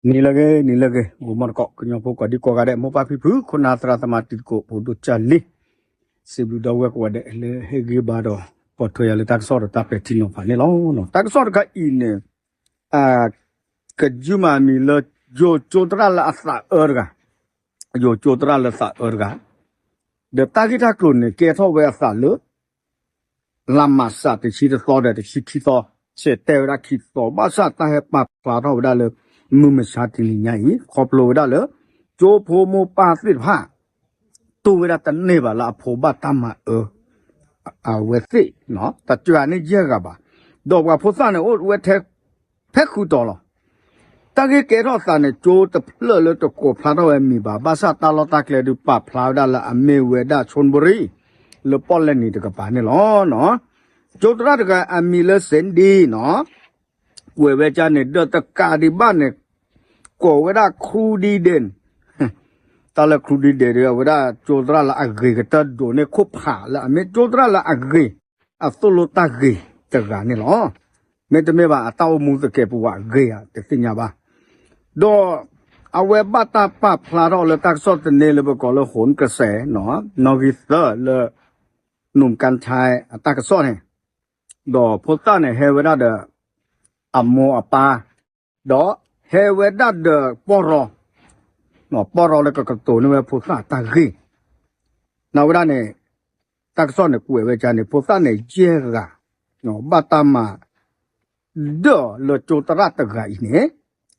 နံၤလၢအဂ့ၤ နံၤလၢအဂ့ၤ ဂီၤမီတကိး ကညီဖိကိးဒံကိးဂၤဒဲး မိၢ်ပၢ်ဖံဖု ခိၣ်နၢ်သရၣ်သမါတံၤသကိး ဖိဒိၣ်ကၢ်လံ, စံးဘျုးဒီပုၢ်ဝဲၢ်ကိးဂၤဒဲးလၢဟ့ၣ်ဂံၢ်ဘါဒီး ပိာ်ထွဲယၤလၢတၢ်ကစီၣ်ဒီးတၢ်ပဲာ်ထံနီၤဖးန့ၣ်လီၤ. တၢ်ကစီၣ်တခါအံၤန့ၣ် ကယုၢ်မးအမံၤလၢ ယိၤကၠိသရၣ်လၢအသးအၢတဂၤ, ယိၤကၠိသရၣ်လၢသးအၢတဂၤ, ဒီးတၢ်ဂ့ၢ်တၢ်ကျိၤန့ၣ် ကဲထီၣ်ဝဲအသးလၢ လါမးစး တဆံတသီဒီးတဆံခံသီ, ဆဲးတဲဝဲဒၣ်ခံသီ ဘၣ်ဆၣ်တၢ်ဟဲပာ်ဖျါထီၣ်ဝဲဒၣ်လၢ မုၢ်မဆါတနံၤညါအံၤ ခီဖျိဝဲဒၣ်လၢ ကၠိဖိမိၢ်ပၢ်သ့ၣ်တဖၣ် တူၢ်ဝဲဒၣ်တန့ၢ်ဘၣ်လၢအဖိဘၣ်တၢ်မၤအၢ အဝဲသ့ၣ် တစှၤန့ၢ်ယဲၢ်ဂၤဘၣ်, ဒီးပှၤဖိသၣ်န့ၣ်အိၣ်ဝဲထဲ ဖဲဃုာ်တီၤလီၤ. တၢ်ဂ့ၢ်ကဲထီၣ်သးန့ၣ် ကၠိတဖျၢၣ်လၢတကိးဖျါထီၣ်ဝဲမံၤဘၣ်, ဘၣ်ဆၣ်တၢ်လီၢ်တၢ်ကျဲဒုးပာ်ဖျါဝဲဒၣ်လၢအမ့ၢ်ဝဲဒၣ် ဆိၣ်ဘရံ လၢပီၣ်လဲၣ်နံၤတကပၤန့ၣ်လီၤ. ကၠိသရၣ်တဂၤအမံၤလၢ စဲဒံနီၤ ကွဲးဝဲဒ်န့ၣ် ဒီးတကးဒံးဘၣ်န့ၣ် ကိးဝဲဒၣ်ခရူဒံဒ့ၣ်, တၢ်လၢခရူဒံဒ့ၣ်ဒီး အဝဲဒၣ်ကၠိသရၣ်လၢအဂ့ၤကတၢၢ်ဒိၣ်န့ၢ်ခိၣ်ဖးလၢအမ့ၢ်ကၠိသရၣ်လၢအဂ့ၤ အသိၣ်လိတၢ်ဂ့ၤတဂၤန့ၣ်လီၤ. မ့တမ့ၢ်ဘၣ် အတၢ်အိၣ်မူသကဲးပဝးဂ့ၤဧါ တသ့ၣ်ညါဘၣ်. ဒီးအဝဲဘၣ်တၢ်ပာ်ဖျါထီၣ်လၢတၢ်ကစီၣ်သန့လၢပကိးလၢ ဟိၣ်ကစဲးနီၤ နီၣ်ဂံၢ်သၢလၢ နူၢ်ကၣ်ထဲအတၢ်ကစီၣ်န့ၣ်, ဒီးဖိသၣ်န့ၣ်ဟဲဝဲဒၣ်ဒီး အမိၢ်အပၢ်, ဒီးဟဲဝဲဒၣ်ဒီးပီၢ်ရီ, ပီၢ်ရီလၢကကတိၤန့ၢ်ဝဲဖိသၣ်တၢ်ဂ့ၢ်, နဝဲဒၣ်န့ၣ် တၢ်ကစီၣ်န့ၣ်ကွဲးဝဲဒ်န့ၣ် ဖိသၣ်န့ၣ်ယဲၢ်ဂၤ, ဘၣ်တၢ်မၤ ဒၢၣ်အီၤလၢကၠိသရၣ်တဂၤအံၤန့ၣ်,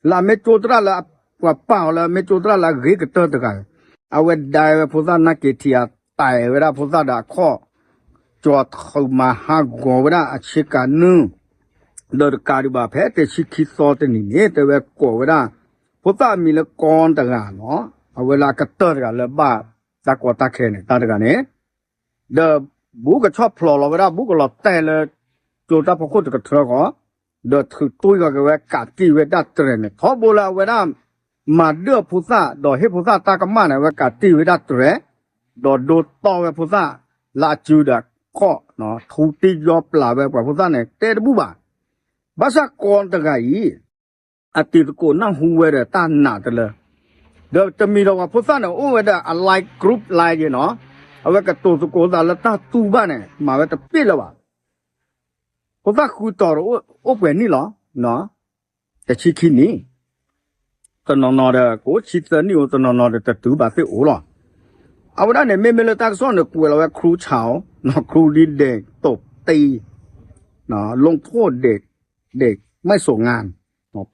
လၢအမ့ၢ်ကၠိသရၣ်လၢ ပှၤပာ်အီၤလၢအမ့ၢ်ကၠိသရၣ်လၢအဂ့ၤကတၢၢ်တဂၤ, အဝဲဒၣ်ဝဲဖိသၣ်နာ်က့ၤထံးအတၢ်ဝဲဒၣ်ဖိသၣ်ဒီးအခီၣ်, ကၠီၤထုးမၤဟးဂီၤဝဲဒၣ်အဆ့ကၤနုၢ်, ဒီးတကးဒံးဘၣ်ဖဲတဆံခံသီတနံၤန့ၣ် တဲဝဲကိးဝဲဒၣ် ဖိသၣ်အမံၤလၢကီတဂၤနီၤ, အဝဲလၢအကတၢၢ်တဂၤလၢဘၣ်တၢ်ကီတၢ်ခဲန့ၣ် တၢ်တဂၤန့ၣ် ဒီးဘူးကဆီၣ်ဖျိးလီၤဝဲဒၣ် ဘူးကလီၤတဲာ်လၢ ကၠိတၢ်ဖီခိၣ်တကထၢဃီ, ဒီးထုးတွံၢ်ဃီက့ၤဝဲကးတံၢ်ဝဲဒၣ်တြဲၤန့ၣ် ထီဘိလၢအဝဲဒၣ် မၤဒၢၣ်ဖိသၣ် ဒီးဟ့ၣ်ဖိသၣ်တၢ်ကမၣ်န့ၣ် အဝဲကးတံၢ်ဝဲဒၣ်တြဲၤ, ဒီးဒိတီၢ်ဝဲဖိသၣ် လၢအစုဒီးအခီၣ်, ထူတံၢ်ယီပျးဝဲပှၤဖိသၣ်န့ၣ် တဲတဘူၣ်ဘၣ်. ဘၣ်ဆၣ်ကီတဂၤအံၤ အတံၤသကိးနၢ်ဟူဝဲဒီးတၢ်နာ်တလၢ, ဒီးတမံၤဒီးပှၤဖိသၣ်န့ၣ် အိၣ်ဝဲဒီးအ line group line နီၤ, အဝဲကတိၤသကိးသးလၢတၢ်တူၢ်ဘၣ်န့ၣ် မၤဝဲတပ့ၢ်လၢၤဘၣ်. ဖိသၣ်ဃုတီၤဒီးအိၣ်ပှဲၤနံၣ်လီၤ, တဆံခံနံၣ်, တနီၤနီၤဒီး ကအိၣ်ဆံသၢနံၣ်အိၣ် တနီၤနီၤဒီးတတုၤဘၣ်သ့ၣ်အိၣ်လီၤ. အဝဲဒၣ်န့ၣ် မ့မ့ၢ်လၢတၢ်ကစီၣ်န့ၣ် ကွဲးလီၤဝဲခရူဆၣ်, ခရူဒံဒ့ၣ် တူးတံၢ် လီၢ်ခိၣ်ဒ့ၣ် ဒ့ၣ်မဲၢ်စိၤငါ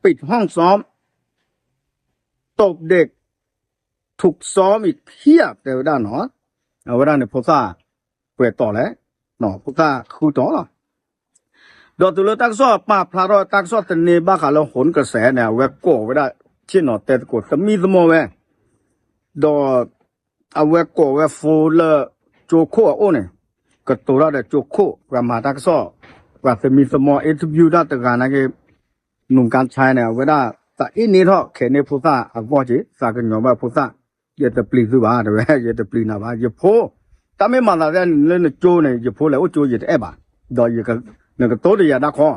ပိတ်ห้องซ้อม ตบเด็ก ထုးစီမံၤဖံး တဲဝဲဒၣ်နီၤ, အဝဲဒၣ်န့ၣ်ဖိသၣ် ပှဲၤတီၤလဲၣ်, ဖိသၣ်ဃုတီၤလီၤ. ဒီးတုၤလၢတၢ်ကစီၣ်ပာ်ဖျါထီၣ် တၢ်ကစီၣ်သန့ဘၣ်ဃးလၢ ဟိၣ်ကစဲးန့ၣ် အဝဲကိးဝဲဒၣ် ဆ့ၣ်နီၤတဲသကိးသမံသမိးဝဲ, ဒီး အဝဲကိးဝဲဖိလၢ ကၠိခိၣ်အအိၣ်န့ၣ်, ကတိၤတၢ်ဒီးကၠိခိၣ် ပှၤမၤတၢ်ကစီၣ်, ပှၤသမံသမိး interview တၢ်တဂၤနာ်က့ နူၢ်ကၣ်ထဲန့ၣ် အဝဲဒၣ် သးအ့ၣ်န့ၢ်ထီၣ်ခဲန့ၢ်ဖိသၣ်အဂီၢ်က့ၤ သးကညီၤဘၣ်ဖိသၣ်, ယတပျံၤသုဘၣ် တဲဝဲ ယတပျံၤနၤဘၣ် ယဖိ, တၢ်မ့ၢ်မၤသးဒ်လၢနကၠိန့ၣ် ယဖိလဲၤအိၣ်ကၠိယတအဲၣ်ဘၣ်, ဒီး နကတိၤတယၤဒၣ်ခီ,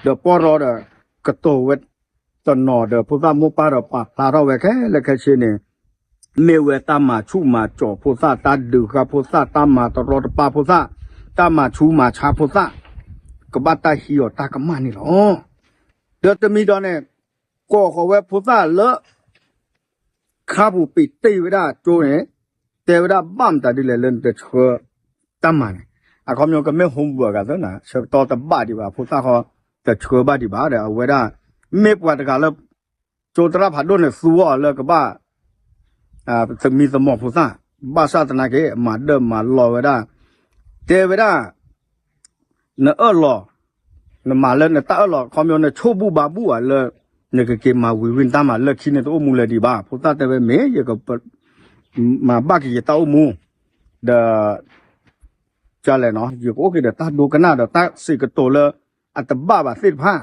ဒီးပီၢ်ရီဒီး ကတိၤဝဲ တနီၤဒီးဖိသၣ်မိၢ်ပၢ်ဒီးပာ်ဖျါထီၣ်ဝဲခဲလၢာ်ခဲဆ့န့ၣ်, မ့ၢ်ဝဲတၢ်မၤဆူၣ်မၤစီၤဖိသၣ် တၢ်ဒုးဃာ်ဖိသၣ် တၢ်မၤတရီတပါဖိသၣ်, တၢ်မၤဆူးမၤဆါဖိသၣ်, ကဘၣ်တၢ်ဟံးအီၤတၢ်ကမၣ်န့ၣ်လီၤ. ဒီးတမံၤဒီးန့ၣ်, ကိးဃီၤဝဲဖိသၣ်လၢ ခါပူၤပံးတ့ၢ်ဝဲဒၣ်ကၠိန့ၣ်, တဲဝဲဒၣ်ဘၣ်မတၤဒ်လဲၣ်လၢနတဆှၢတၢ်မၤန့ၣ်, အခီပညီကမ့ၢ် homework အသၢနၤ ဆၢကတီၢ်တဘၣ်ဒံးဘၣ် ဖိသၣ်ဃီ တဆှၢဘၣ်ဒံးဘၣ်ဒီး အဝဲဒၣ် မ့ၢ်ပှၤတဂၤလၢ ကၠိသရၣ်ဖးဒိၣ်န့ၣ် သူအီၤလၢကဘၣ် သမံသမိးဖိသၣ်, ဘၣ်ဆၣ်သနာ်က့ မၤဒၢၣ်မၤလီၤဝဲဒၣ်, တဲဝဲဒၣ် နအၢၣ်လီၤ, နမၤလၢနတၢ်အၢၣ်လီၤ ခီပညီနဆိၣ်ဘူၣ်ဘါဘူၣ်ဧါလၢ နကက့ၤမၤဝံၤဝံၤနတၢ်မၤလၢခံန့ၣ် တအိၣ်မူလၢၤဒံးဘၣ်. ဖိသၣ်တဲဝဲမ့ၢ် ယက မၤဘၣ်က့ၤယတၢ်အိၣ်မူ, ဒီး ကလဲၣ်နီၤ ယကအိၣ်က့ၤဒီးတၢ်ဒိကနၣ်ဒီးတၢ်စံးကတိၤလၢ အတဘၣ်ဘၣ်သ့ၣ်တဖၣ်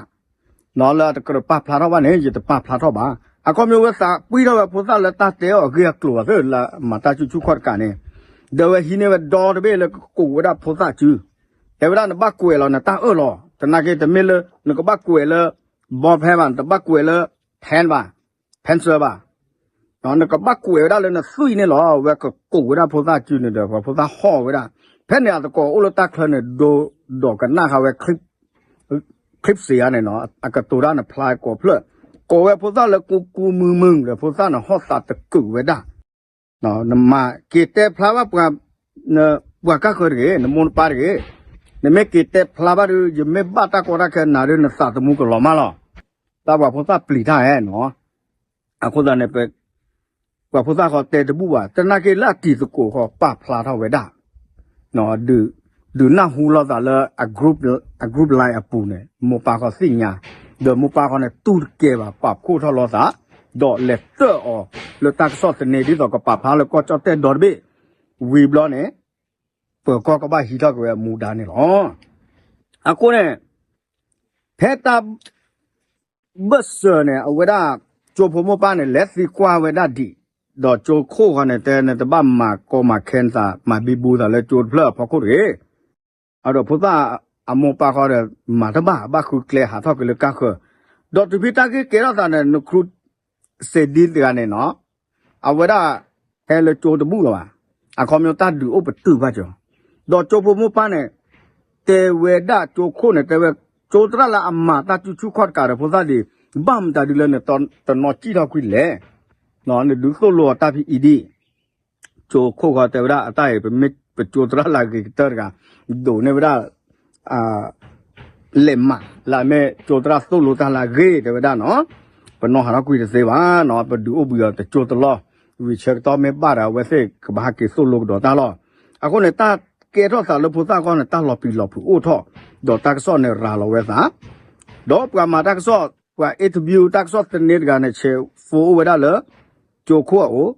လၢအတကြၢးပာ်ဖျါထီၣ်ဘၣ်န့ၣ် ယတပာ်ဖျါထီၣ်ဘၣ်. အခီပညီဝဲသးပှံၢ်ထီၣ်ဝဲဖိသၣ်လၢတၢ်တဲအီၤအဂ့ၢ်အကျိၤဘၣ်သ့ၣ် လၢမၤတၢ်ဆူၣ်ဆူၣ်ခီၣ်တကးန့ၣ်, ဒီးဝဲဟံးန့ၢ်ဝဲဒီတဘ့ၣ်လၢကကိးဝဲဒၣ်ဖိသၣ်စု, တဲဝဲဒၣ်နဘၣ်ကွဲးလီၤနတၢ်အၢၣ်လီၤ သနာ်က့တမ့ၢ်လၢ နကဘၣ်ကွဲးလၢ ဘီဖဲဘၣ် နတဘၣ်ကွဲးလၢ pen ဘၣ်, pencil ဘၣ်, နကဘၣ်ကွဲးဝဲဒၣ်လၢနသွံၣ်န့ၣ်လီၤ. ဝဲကကိးဝဲဒၣ်ဖိသၣ်စုန့ၣ်ဒီး ပှၤဖိသၣ်ဟီၣ်ဝဲဒၣ်, ဖဲန့ၣ်အသကိးအိၣ်လၢတၢ်ချၢန့ၣ် ဒိဒီးကနၣ်ဃာ်ဝဲ clip စ့ဧါန့ၣ်နီၤ, အကတိၤတၢ်န့ၣ်ဖျါကိးဖျၢၣ်, ကိးဝဲဖိသၣ်လၢကူကူမုာ်မုာ်ဒီး ဖိသၣ်န့ၣ်ဟီၣ်သးတကုာ်ဝဲဒၣ်. နမၤက့ၤတဲဖျါဘၣ်ပှၤ, ပှၤကၢ်ဃၢၤတဂ့ၤ, နမိၢ်နပၢ်တဂ့ၤ, နမ့ၢ်က့ၤတဲဖျါဘၣ်ဒီး ယမ့ၢ်ဘၣ်တၢ်ကီတၢ်ခဲနၤဒီး နသးသမူကလီၤမၢ်လီၤ. တၢ်ပှၤဖိသၣ်ပျံၤတၢ်ဧါနီၤ. အဃိသတးန့ၣ် ပှၤဖိသၣ်ဃီတဲတဘူၣ်ဘၣ်, သနာ်က့လၢအတံၤသကိးဃီပာ်ဖျါထီၣ်ဝဲဒၣ်, ဒုးနၢ်ဟူလိာ်သးလၢ အ group line အပူၤန့ၣ် မိၢ်ပၢ်ဃီသ့ၣ်ညါ, ဒီးမိၢ်ပၢ်ဃီန့ၣ် တူၢ်တကဲဘၣ် ပာ်ဖှိၣ်ထီၣ်လိာ်သး, ဒီးလဲၤတၢၢ်အီၤလၢတၢ်ကစီၣ်သန့ ဒ်သိးကပာ်ဖျါလၢကီၢ်ကၠီၣ်တဲၣ်ဒီတဘ့ၣ်, ဝံၤဘျီန့ၣ် ပၢၤကီၢ်ကဘၣ်ဟံးထီၣ်က့ၤဝဲအမူဒါန့ၣ်လီၤ. အဃိန့ၣ် ဖဲတၢ် ဘၢၣ်စၢၤန့ၣ် အဝဲဒၣ် ကၠိဖိမိၢ်ပၢ်န့ၣ် လဲၤသံကွၢ်ဝဲဒၣ်ဒံး, ဒီးကၠိခိၣ်ဃီန့ၣ် တဲနတဘၣ်မၤကီမၤခဲနသး မၤဘံဘူသးလၢကၠိတဖျၢၣ်အဖီခိၣ်တဂ့ၤ. အဒီးဖိသၣ်အမိၢ်ပၢ်ဃီဒီး မၤတဘၣ် ဘၣ်ဃုကျဲဟးထီၣ်က့ၤလၢကၢ်ဃၢၤ, ဒီးတုၤဖဲတၢ်ဂ့ၢ်ကဲထီၣ်သးန့ၣ် နခရူ စ့ဒံတဂၤန့ၣ်နီၤ, အဝဲဒၣ်ဟဲလၢကၠိတဘူၣ်လၢၤဘၣ်, အခီပညီတၢ်ဒုးအိၣ်ပတုာ်ဘၣ်ကၠီၤ, ဒီးကၠိဖိမိၢ်ပၢ်န့ၣ် တဲဝဲဒၣ်ကၠိခိၣ်န့ၣ် တဲဝဲ ကၠိသရၣ်လၢအမၤတၢ်စုဆူၣ်ခီၣ်တကးဒီးဖိသၣ်ဒံး, ဘၣ်မတၤဒုလၢနတနီၤစံၣ်ထီၣ်ကွံာ်လဲၣ်, နဒုးသိၣ်လိအီၤတၢ်ဖဲအံၤဒံး, ကၠိခိၣ်ဃီတဲဝဲဒၣ် အတၢ်အံၤ ပမ့ၢ်ပကၠိသရၣ်လၢအဂ့ၤကတၢၢ်တဂၤ, ဒိးန့ၢ်ဝဲဒၣ် လဲၤမး လၢအမ့ၢ်ကၠိသရၣ်သိၣ်လိတၢ်လၢအဂ့ၤ တဲဝဲဒၣ်နီၤ, ပနီၤဟးထီၣ်ကွံာ်တသ့ဘၣ်နီၤ, ပဒုးအိၣ်ဘှံးအီၤတကၠိတလီၢ်, ဝံၤဆၢကတီၢ်မ့ၢ်ဘၣ်ဒီး အဝဲသ့ၣ်ကဘၣ်ဟဲက့ၤသိၣ်လိကဒီးတၢ်လီၤ. အဃိန့ၣ် တၢ်ကဲထီၣ်သးလၢဖိသၣ်အဂီၢ်န့ၣ် တၢ်လီၤပျံၤလီၤဖုးအိၣ်ထီၣ်, ဒီးတၢ်ကစီၣ်န့ၣ်ရၤလီၤဝဲသး, ဒီးပှၤမၤတၢ်ကစီၣ် ပှၤ interview တၢ်ကစီၣ်သန့တဂၤန့ၣ် ဆဲး phone အိၣ်ဝဲဒၣ်လၢ ကၠိခိၣ်အအိၣ်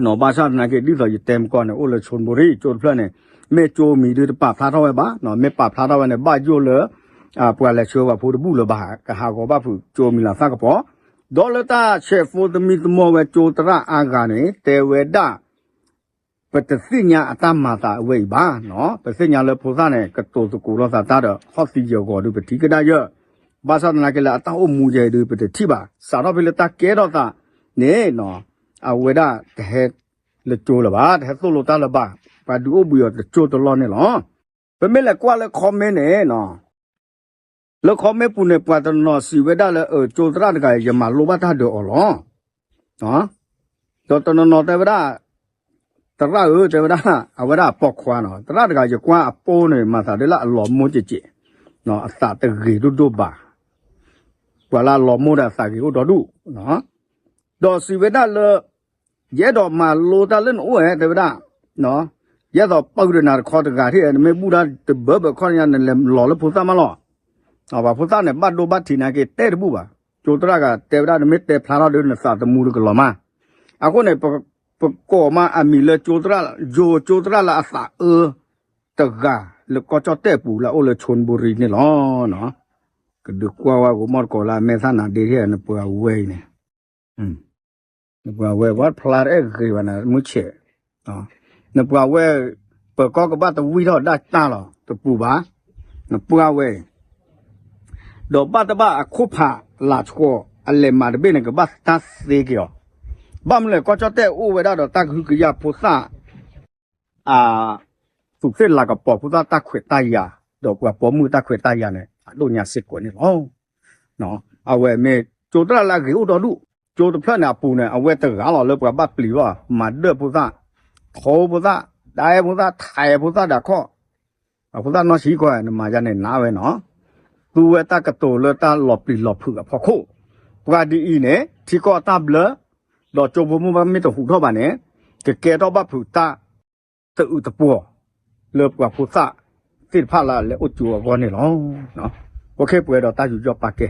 နီၤ, ဘၣ်ဆၣ်သနာ်က့ ဒ်သိးယတဲမကီၢ်န့ၣ် အိၣ်လၢ Chonburi ကၠိတဖျၢၣ်န့ၣ်, မ့ၢ်ကၠိမံၤဒုးတပာ်ဖျါထီၣ်ဝဲဘၣ်နီၤ, မ့ၢ်ပာ်ဖျါထီၣ်ဝဲန့ၣ် ဘၣ်ယိၣ်လၢ ပှၤလဲၤဆှၢပှၤဖိတဘူၣ်လၢၤဘၣ်, ကဟးဂီၤဘၣ်ဖုးကၠိမံၤလၤသၣ်ကပီၤ, ဒီးလၢတၢ်ဆဲး phone သမံသမိးဝဲကၠိသရၣ်အါဂၤန့ၣ် တဲဝဲဒၣ် ပတသ့ၣ်ညါအတၢ်မၤသးအဝဲအံၤဘၣ်နီၤ, ပသ့ၣ်ညါလၢဖိသၣ်န့ၣ် ကတိၤသကိးလိာ်သးတၢ်ဒီး ဟီၣ်သံယၢၤဂီၤဒုးပထံၣ်ကဒါယၢ်, ဘၣ်ဆၣ်သနာ်က့လၢအတၢ်အိၣ်မူယဲအံၤဒုး ပတထံၣ်ဘၣ်, စးထီၣ်ဖဲလၢတၢ်ကဲထီၣ်သးန့ၣ်နီၤ, အဝဲဒၣ်တဟဲလၢကၠိလၢၤဘၣ်, တဟဲသိၣ်လိတၢ်လၢၤဘၣ်, ပှၤဒုးအိၣ်ဘှံးအီၤတကၠိတလီၢ်န့ၣ်လီၤ. ပမ့ၢ်လဲၤကွၢ်လၢ comment န့ၣ်နီၤ, လၢ comment ပူၤန့ၣ် ပှၤတနီၤစံးဝဲဒၣ်လၢ အၢ ကၠိသရၣ်တဂၤအံၤ ယမၤလိဘၣ်တၢ်ဒီးအီၤလီၤ. ဒီးတနီၤနီၤတဲဝဲဒၣ် သရၣ်ဧၢ တဲဝဲဒၣ် အဝဲဒၣ်အပိာ်ခွါနီၤ, သရၣ်တဂၤ ယကွၢ်အပိာ်န့ၣ် မၤသးဒ်လၢအလီၤမိၢ်ကဲးကဲး, အသးတဂ့ၤဒိၣ်ဒိၣ်ဘၣ်, ပှၤလၢအလီၤမိၢ်ဒီးအသးဂ့ၤအိၣ်ဒီဒူၣ်, ဒီးစံးဝဲဒၣ်လၢ ယအဲၣ်ဒိးမၤလိတၢ်လၢနအိၣ်ဧါ တဲဝဲဒၣ်, ယအဲၣ်ဒိးပာ်ဂုာ်ဒီးနၤတခီတဂၤထံၣ်, နမ့ၢ်ဘူၣ်တၢ်တဘၢဘၢခီၣ်ညါ နလဲၤလီၤလၢဖိသၣ်မးလီၤ. ပှၤဖိသၣ်န့ၣ် ဘၣ်ဒိဘၣ်ထံးနာ်က့ တဲတဘူၣ်ဘၣ်, ကၠိသရၣ်ဂၤတဲဝဲဒၣ် နမ့ၢ်တဲဖျါထီၣ်ဒီး နသးသမူတကလီၤမး. အဃိန့ၣ် ပကိးမးအမံၤလၢကၠိသရၣ်, ယိၤကၠိသရၣ်လၢအသးအၢတဂၤ လၢကီၢ်ကၠီၣ်တဲၣ်ပူၤလၢအအိၣ်လၢ Chonburi န့ၣ်လီၤ. ကဒုးကွၢ်ဝဲဂီၤမီၢ်တကိးလၢအမဲာ်သၣ်နၤဒ့ထံၣ် နပှၤဝဲအံၤန့ၣ် နပှၤဝဲ ဝဲဖျါတအဲၣ်ဂ့ၤဘၣ်နၤ မုၢ်ဆဲး, နပှၤဝဲ ပၢၤကီၢ်ကဘၣ်တဝံၢ်ထီၣ်ဒၣ်တၢ်လီၤ တပူၤဘၣ်, နပှၤဝဲ, ဒီးဘၣ်တဘၣ်အခိၣ်ဖးလၢဆှီ အလဲၤမၤတဘ့ၣ်န့ၣ် ကဘၣ်တၢ်သ့က့ၤအီၤ, ဘၣ်မနုၤလဲၣ် ကီၢ်ကၠီၣ်တဲၣ်အိၣ်ဝဲဒၣ်ဒီးတၢ်ကဟုကယာ်ဖိသၣ် အသူးသ့ၣ်လၤကပီၤဖိသၣ်တၢ်ခွဲးတၢ်ယာ်, ဒီးပှၤပိာ်မုၣ်တၢ်ခွဲးတၢ်ယာ်န့ၣ် အဒိၣ်ညါစ့ၢ်ကီးန့ၣ်လီၤ. အဝဲမ့ၢ်ကၠိသရၣ်လၢအဂ့ၤအိၣ်ဒီဒူၣ်, ကၠိတဖျၢၣ်န့ၣ်အပူၤန့ၣ် အဝဲတဂၤလီၤလၢပှၤဘၣ်ပျံၤဘၣ်, မၤဒၢၣ်ဖိသၣ်, ထိဖိသၣ်, ဒၣ်အဲၣ်ဖိသၣ်, ထဲးဖိသၣ်ဒီးခီၣ်, အဖိသၣ်နီၢ်ဆံးကီၢ် နမၤယါန့ၣ်နါဝဲနီၤ, သူဝဲတၢ်ကတိၤလၢတၢ်လီၤပျံၤလီၤဖုးအဖီခိၣ်, ပှၤဒ်အံၤန့ၣ် ထံကီၢ်အတၢ်ဘျၢ, ဒီးကၠိဖိမိၢ်ပၢ်မ့ၢ်တဟူးထီၣ်ဘၣ်န့ၣ် ကကဲထီၣ်ဘၣ်ဖုးတၢ် တအုးတပှီၤ လၢပှၤဖိသၣ်သ့ၣ်တဖၣ်လၢအလဲၤအိၣ်ကၠိအဂီၢ်န့ၣ်လီၤ. ပခဲပှဲၤဒီးတၢ်ယူးယီၣ်ပာ်ကဲ,